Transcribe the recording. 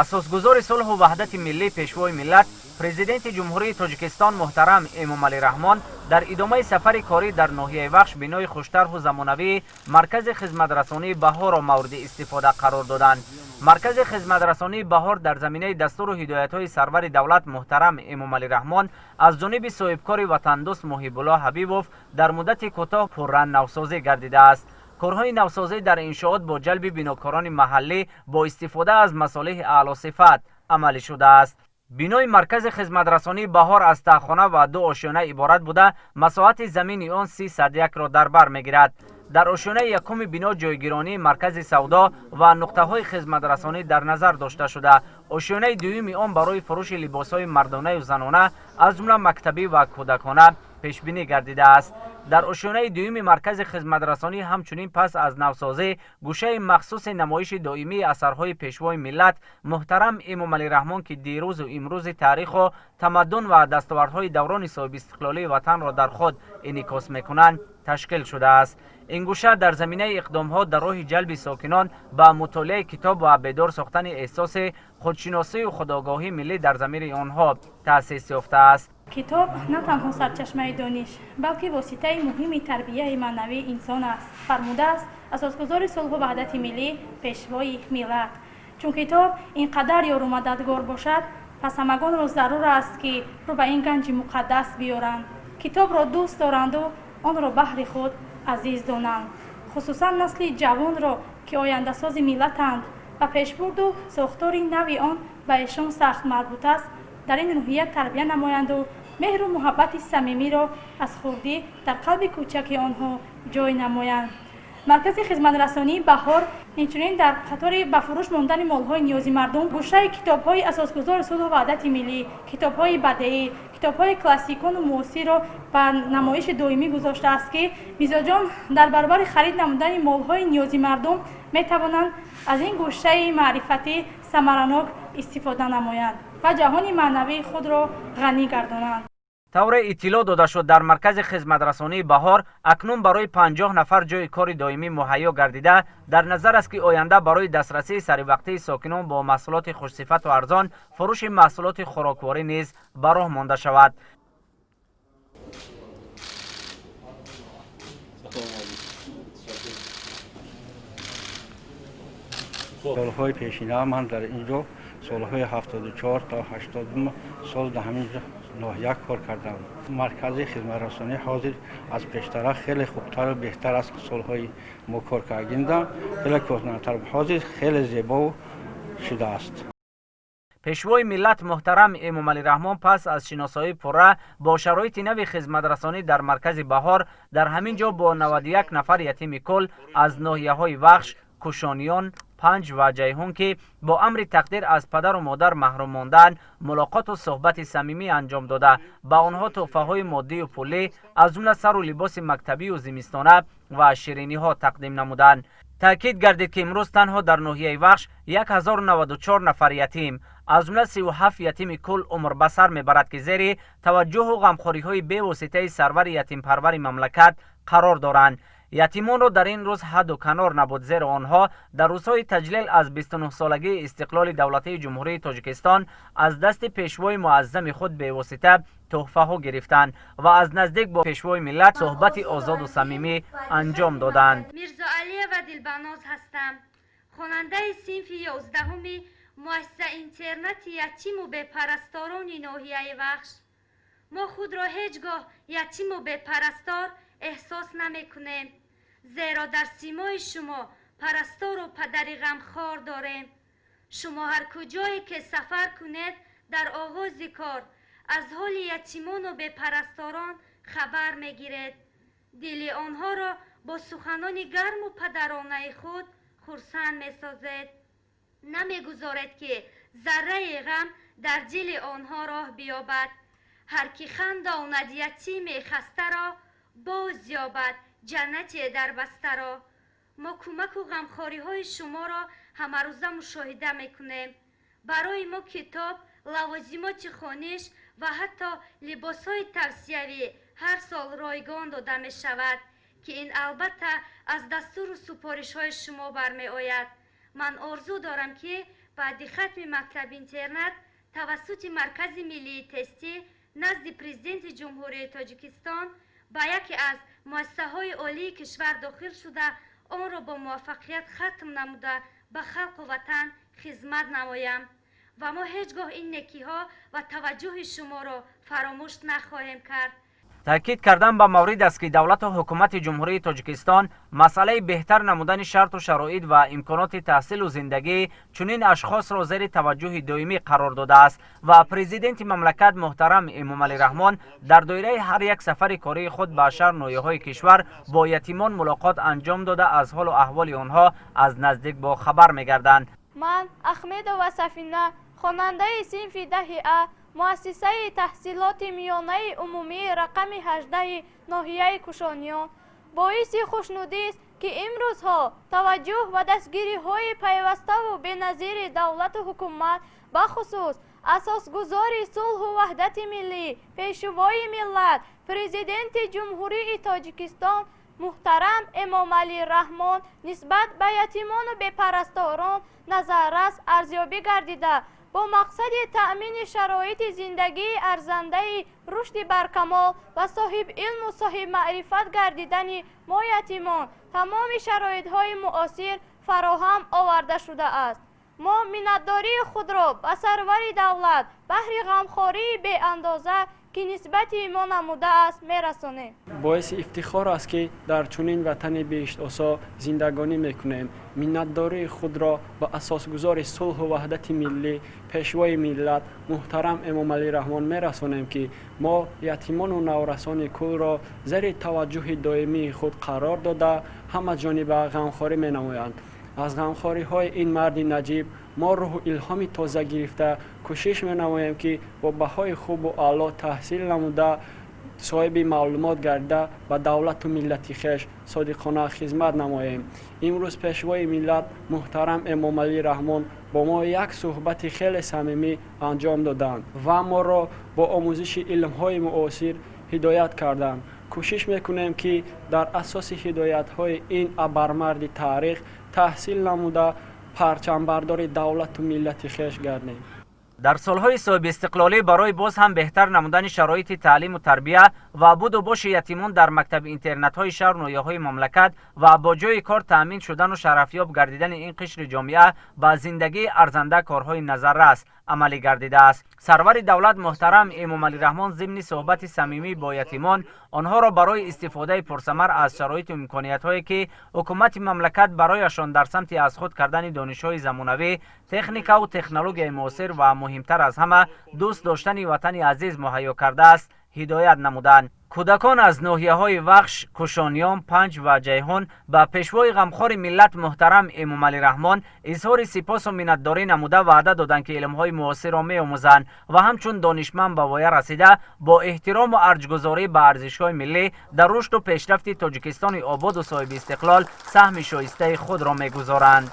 Асосгузори сулҳу ваҳдати миллӣ, Пешвои миллат, Президенти Ҷумҳурии Тоҷикистон муҳтарам Эмомалӣ Раҳмон дар идомаи сафари корӣ дар ноҳияи Вахш бинои хуштарҳу замонавии Маркази хизматрасонии Баҳорро мавриди истифода қарор доданд. Маркази хизматрасонии Баҳор дар заминаи дастуру ҳидоятҳои сарвари давлат муҳтарам Эмомалӣ Раҳмон аз ҷониби соҳибкори ватандӯст Муҳибулло Ҳабибов дар муддати кӯтоҳ пурра навсозӣ гардидааст. Корҳои навсозӣ дар иншоот бо ҷалби бинокорони маҳаллӣ бо истифода аз масолеҳи аълосифат амалӣ шудааст. Бинои маркази хизматрасонии Баҳор аз таҳхона ва ду ошёна иборат буда, масоҳати замини он 30 якро дар бар мегирад. Дар ошёнаи якуми бино ҷойгиронии маркази савдо ва нуқтаҳои хизматрасонӣ дар назар дошта шуда, ошёнаи дуюми он барои фурӯши либосҳои мардонаю занона, аз ҷумла мактабӣ ва кӯдакона, пешбинӣ гардидааст. Дар ошёнаи дуюми маркази хизматрасонӣ ҳамчунин пас аз навсозӣ гӯшаи махсуси намоиши доимии асарҳои Пешвои миллат муҳтарам Эмомалӣ Раҳмон, ки дирӯзу имрӯзи таъриху тамаддун ва дастовардҳои даврони соҳибистиқлолии ватанро дар худ инъикос мекунанд, ташкил шудааст. Ин гӯша дар заминаи иқдомҳо дар роҳи ҷалби сокинон ба мутолиаи китоб ва бедор сохтани эҳсоси худшиносию худогоҳии миллӣ дар замири онҳо таъсис ёфтааст. Китоб на танҳо сарчашмаи дониш, балки воситаи муҳими тарбияи маънавии инсон аст, фармудааст асосгузори сулҳу ваҳдати миллӣ, Пешвои миллат. Чун китоб ин қадар ёру мададгор бошад, пас ҳамагонро зарур аст, ки рӯ ба ин ганҷи муқаддас биёранд, китобро дӯст доранду онро баҳри худ азиз донанд. Хусусан насли ҷавонро, ки ояндасози миллатанд ва пешбурду сохтори нави он ба эшон сахт марбут аст, дар ин рӯҳия тарбия намоянду меҳру муҳаббати самимиро аз хурдӣ дар қалби кӯчаки онҳо ҷой намоянд. Маркази хизматрасонии Баҳор инчунин дар қатори ба фурӯш мондани молҳои ниёзи мардум гӯшаи китобҳои асосгузори сулҳу ваҳдати миллӣ, китобҳои бадеӣ, китобҳои классикону муосирро ба намоиши доимӣ гузоштааст, ки мизоҷон дар баробари харид намудани молҳои ниёзи мардум метавонанд аз ин гӯшаи маърифатӣ самаранок истифода намоянд ва ҷаҳони маънавии худро ғанӣ гардонанд. Тавре иттилоъ дода шуд, дар маркази хизматрасонии Баҳор акнун барои 50 нафар ҷойи кори доимӣ муҳайё гардида, дар назар аст, ки оянда барои дастрасии саривақтии сокинон бо маҳсулоти хушсифату арзон фурӯши маҳсулоти хӯрокворӣ низ ба роҳ монда шавад. Солҳои пешина ман дар ин ҷо солҳои 74 то 80 сол дар ҳамин ноҳия кор кардам. Маркази хизматрасонӣ ҳозир аз пештара хеле хубтару беҳтар аст. Солҳои мо кор кардем, хеле кӯҳнатар, ҳозир хеле зебо шудааст. Пешвои миллат муҳтарам Эмомалӣ Раҳмон пас аз шиносоии пурра бо шароити нави хизматрасонӣ дар маркази Баҳор дар ҳамин ҷо бо 91 нафар ятими кул аз ноҳияҳои Вахш, Кушониён, Панҷ ва Ҷайҳун, ки бо амри тақдир аз падару модар маҳрум мондаанд, мулоқоту суҳбати самимӣ анҷом дода, ба онҳо тӯҳфаҳои моддию пулӣ, аз ҷумла сару либоси мактабию зимистона ва шириниҳо тақдим намуданд. Таъкид гардид, ки имрӯз танҳо дар ноҳияи Вахш 1094 нафар ятим, аз ҷумла 37 ятими кул умр ба сар мебарад, ки зери таваҷҷӯҳу ғамхориҳои бевоситаи сарвари ятимпарвари мамлакат қарор доранд. Ятимонро дар ин рӯз ҳадду канор набуд, зеро онҳо дар рӯзҳои таҷлил аз 29-солагии истиқлоли давлатии Ҷумҳурии Тоҷикистон аз дасти пешвои муаззами худ бевосита тӯҳфаҳо гирифтанд ва аз наздик бо Пешвои миллат суҳбати озоду самимӣ анҷом доданд. Мирзоалиева Дилбаноз ҳастам, хонандаи синфи 11-уми муассиса интернати ятиму бепарасторони ноҳияи Вахш. Мо худро ҳеҷ гоҳ ятиму бепарастор эҳсос намекунем, зеро дар симои шумо парастору падари ғамхор дорем. Шумо ҳар куҷое ки сафар кунед, дар оғози кор аз ҳоли ятимону бепарасторон хабар мегиред, дили онҳоро бо суханони гарму падаронаи худ хурсанд месозед, намегузоред, ки зарраи ғам дар дили онҳо роҳ биёбад. Ҳар ки хандонад ятими хастаро, боз ёбад ҷаннате дар бастаро. Мо кӯмаку ғамхориҳои шуморо ҳамарӯза мушоҳида мекунем. Барои мо китоб, лавозимоти хониш ва ҳатто либосҳои тавсиявӣ ҳар сол ройгон дода мешавад, ки ин албатта аз дастуру супоришҳои шумо бармеояд. Ман орзу дорам, ки баъди хатми мактаби интернат тавассути Маркази миллии тестӣ назди Президенти Ҷумҳурии Тоҷикистон ба яке аз муассисаҳои олии кишвар дохил шуда, онро бо муваффақият хатм намуда, ба халқу ватан хизмат намоям ва мо ҳеҷ гоҳ ин некиҳо ва таваҷҷӯҳи шуморо фаромӯш нахоҳем кард. Таъкид кардан ба маврид аст, ки давлату ҳукумати Ҷумҳурии Тоҷикистон масъалаи беҳтар намудани шарту шароит ва имконоти таҳсилу зиндагӣ чунин ашхосро зери таваҷҷӯҳи доимӣ қарор додааст ва Президенти мамлакат муҳтарам Эмомалӣ Раҳмон дар доираи ҳар як сафари кории худ ба шаҳр ноҳияҳои кишвар бо ятимон мулоқот анҷом дода, аз ҳолу аҳволи онҳо аз наздик бохабар мегарданд. Ман, Ахмедова Сафина, хонандаи синфи 10 А муассисаи таҳсилоти миёнаи умумии рақами 18 ноҳияи Кушониён, боиси хушнудист, ки имрӯзҳо таваҷҷӯҳ ва дастгириҳои пайваставу беназири давлату ҳукумат, бахусус асосгузори сулҳу ваҳдати миллӣ, Пешвои миллат, Президенти Ҷумҳурии Тоҷикистон муҳтарам Эмомалӣ Раҳмон нисбат ба ятимону бепарасторон назаррас арзёбӣ гардида, бо мақсади таъмини шароити зиндагии арзандаи рушди баркамол ва соҳибилму соҳибмаърифат гардидани мо ятимон тамоми шароитҳои муосир фароҳам оварда шудааст. Мо миннатдории худро ба сарвари давлат баҳри ғамхории беандоза, ки нисбати мо намудааст, мерасонем. Боиси ифтихор аст, ки дар чунин ватани биҳиштосо зиндагонӣ мекунем. Миннатдории худро ба асосгузори сулҳу ваҳдати миллӣ, Пешвои миллат муҳтарам Эмомалӣ Раҳмон мерасонем, ки мо ятимону наврасони кулро зери таваҷҷӯҳи доимии худ қарор дода, ҳамаҷониба ғамхорӣ менамоянд. Аз ғамхориҳои ин марди наҷиб мо рӯҳу илҳоми тоза гирифта, кӯшиш менамоем, ки бо баҳои хубу аъло таҳсил намуда, соҳиби маълумот гардида, ба давлату миллати хеш содиқона хизмат намоем. Имрӯз Пешвои миллат муҳтарам Эмомалӣ Раҳмон бо мо як суҳбати хеле самимӣ анҷом доданд ва моро бо омӯзиши илмҳои муосир ҳидоят карданд. Кӯшиш мекунем, ки дар асоси ҳидоятҳои ин абармарди таърих таҳсил намуда, парчамбардори давлату миллати хеш гардем. Дар солҳои соҳибистиқлолӣ барои боз ҳам беҳтар намудани шароити таълиму тарбия ва буду боши ятимон дар мактаби интернатҳои шаҳру ноҳияҳои мамлакат ва бо ҷойи кор таъмин шудану шарафёб гардидани ин қишри ҷомеа ба зиндагии арзанда корҳои назаррас амалӣ гардидааст. Сарвари давлат муҳтарам Эмомалӣ Раҳмон зимни суҳбати самимӣ бо ятимон онҳоро барои истифодаи пурсамар аз шароиту имкониятҳое, ки ҳукумати мамлакат барояшон дар самти аз худ кардани донишҳои замонавӣ, техникаву технологияи муосир ва муҳимтар аз ҳама дӯст доштани ватани азиз муҳайё кардааст, ҳидоят намуданд. Кӯдакон аз ноҳияҳои Вахш, Кушониён, Панҷ ва Ҷайҳун ба пешвои ғамхори миллат муҳтарам Эмомалӣ Раҳмон изҳори сипосу миннатдорӣ намуда, ваъда доданд, ки илмҳои муосирро меомӯзанд ва ҳамчун донишманд ба воя расида, бо эҳтирому арҷгузорӣ ба арзишҳои миллӣ дар рушду пешрафти Тоҷикистони ободу соҳиби истиқлол саҳми шоистаи худро мегузоранд.